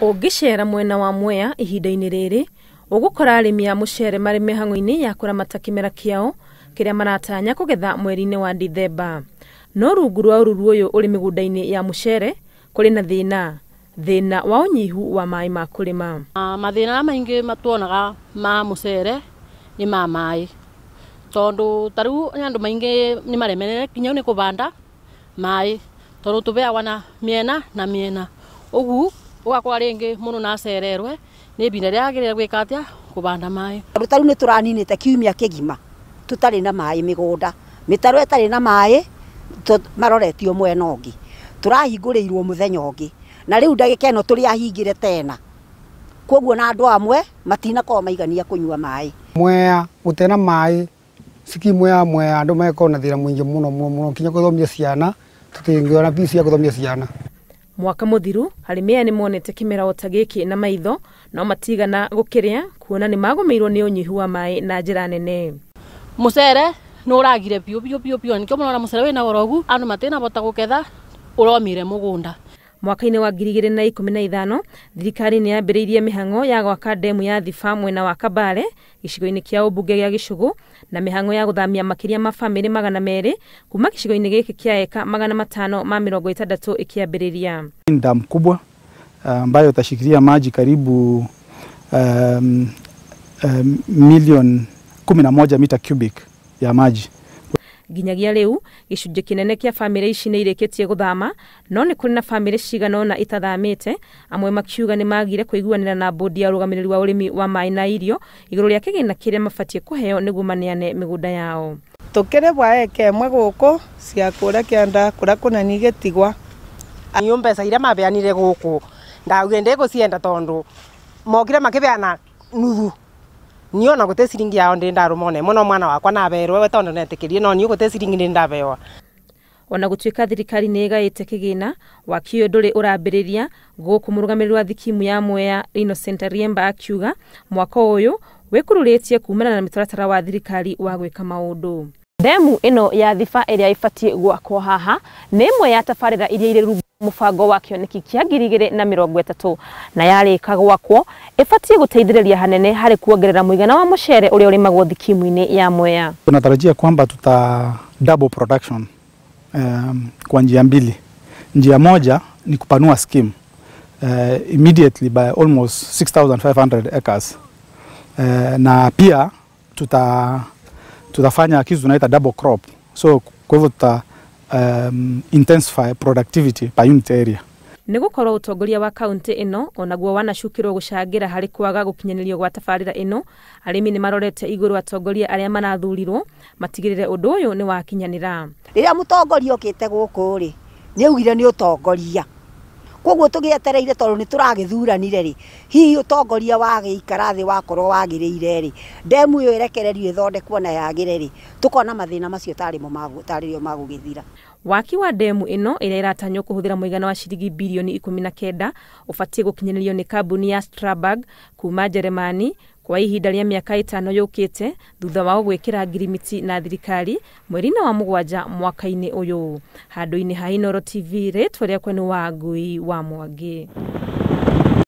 Ũngĩcera mwena wa Mwea ihinda-inĩ rĩrĩ, ũgũkora arĩmi a mũcere marĩ mĩhang'o-inĩ ya kũramata kĩmera kĩao kĩrĩa maratanya kũgetha mweri-inĩ wa Dithemba. No rungu rwa ũruru ũyũ ũrĩ mĩgũnda-inĩ ya mũcere kũrĩ na thĩna, thĩna wa ũnyihu wa maĩ ma kũrĩma. Mathĩna maingĩ matuonaga ma mũcere nĩ ma maĩ, tondũ ta rĩu andũ maingĩ nĩ maremerere nginya nĩ kũbanda maĩ, tondũ tũbeagwa na mĩena na mĩena, ũguo ũgakora rĩngĩ mũndũ nacererwe nĩ ibinda rĩrĩa agĩrĩire gwĩka atĩa kũbanda maĩ. Tondũ ta rĩu nĩ tũraninĩte kiumia kĩgima tũtarĩ na maĩ mĩgũnda, mĩtaro ĩtarĩ na maĩ maroretio mwena ũngĩ, tũrahingũrĩirwo mũthenya ũngĩ, na rĩu ndagĩka ĩno tũrĩ ahingĩre tena, koguo na andũ amwe matinakorwo maigania kũnyua maĩ. Mwea gũtena maĩ sikimu ya Mwea andũ mekorwo na thĩna mũingĩ mũno mũno mũno nginya gũthomia ciana tũtingĩona fees ya gũthomia ciana. Mwaka mũthiru arĩmi aya nĩmonete kĩmera ota gĩkĩ na maitho no matigana gũkĩrĩa kuona nĩmagũmĩirwo nĩ ũnyihu wa maĩ na njĩra nene. Mũcere nĩ ũragire biũ biũ biũ biũ, nĩkĩo mũrona mũcere wĩna goro andũ matinabota gũketha ũromire mũgũnda. Mwaka-inĩ wa 2015 thirikari nĩ yambĩrĩirie mĩhang'o ya gwaka ndemu ya Thiba mwena wa Kabale gĩcigo-inĩ kĩa ũmbunge gĩa Gĩcũgũ na mĩhang'o ya gũthamia makĩria ma bamĩrĩ 200 kuma gĩcigo-inĩ gĩkĩ kĩa eka 560 ĩkĩambĩrĩria. Damu kubwa ambayo itashikilia maji karibu milioni 11 mita cubic ya maji. Nginyagia rĩu gĩcunjĩ kĩnene kĩa bamĩrĩ ici nĩ irĩkĩtie gũthama, no nĩ kũrĩ na bamĩrĩ cigana ũna itathamĩte, amwe makiuga nĩ magire kũiguanĩra na bodi ya ũrũgamĩrĩri wa ũrĩmi wa maĩ na irio igũrũ rĩa kĩgĩna kĩrĩa mabatiĩ kũheo nĩguo maneane mĩgũnda yao. Tũkĩrĩ bwa eka ĩmwe gũkũ cia kũrĩa kĩanda kũrĩa kũnene igĩtigwa. Niũ mbeca iria mabeanire gũkũ ndaugire ndĩgũcienda tondũ mokire makĩbeana nuthu. Niĩ ona gũtĩ ciringi yao ndĩ ndarũma ona ĩmwe, no mwana wakwa naberwo we tondũ netĩkĩrie, no niĩ gũtĩ ciringi ndĩ ndabewa. Ona gũtuĩka thirikari nĩ ĩgaĩte kĩgĩna, waki ũyũ ndũrĩ ũrambĩrĩria gũkũ mũrũgamĩrĩri wa thikimu ya Mwea Innocent Riemba akiuga mwaka ũyũ wĩkururĩtie kumana na mĩtaratara wa thirikari wa gwĩka maũndũ. Ndemu ĩno ya Thiba ĩrĩa ĩbatiĩ gwakwo haha nĩ ĩmwe ya tabarĩra iria irĩ rungu mũbango wa kĩoneki kĩa 2030 na yarĩka gwakwo ĩbatiĩ gũteithĩrĩria hanene harĩ kuongerera mũigana wa mũcere ũrĩa ũrĩmagwo thikimu-inĩ ya Mwea. Tunatarajia kwamba tuta double production kwa njia mbili. Njia moja ni kupanua scheme immediately by almost 6,500 acres. Na pia tutafanya kitu tunaita double crop. So kwa hivyo tuta intensify productivity per unit area. Nĩ gũkorwo ũtongoria wa kaunti ĩno onaguo wanacukĩrwo gũcangĩra harĩ kwaga gũkinyanĩrio gwa tabarĩra ĩno, arĩmi nĩ marorete igũrũ atongoria arĩa marathurirwo matigĩrĩre ũndũ ũyũ nĩ wakinyanĩra. Rĩrĩa mũtongoria okĩte gũkũ rĩ, nĩ augire nĩ ũtongoria, koguo tũgĩetereire tondũ nĩ tũragĩthuranire rĩ, hihi ũtongoria wagĩikara thĩ wakorwo wagĩrĩire rĩ, ndemu ĩyo ĩrekererio ĩthondekwo na yagĩre rĩ, tũkona mathĩna macio tarĩ mo tarĩrĩo magũgĩthira. Waki wa ndemu ĩno ĩrĩa ĩratanywo kũhũthĩra mũigana wa ciringi bilioni 19 ũbatiĩ gũkinyanĩrio nĩ kambuni ya Strabag kuma Jeremani kwa ihinda rĩa mĩaka 5 yũkĩte thutha wao gwĩkĩra ngirimiti na thirikari mweri-inĩ wa 7 mwaka-inĩ ũyũ. Handũ-inĩ ha Inooro TV, rĩtwa rĩakwa nĩ Wangui wa Mwangi.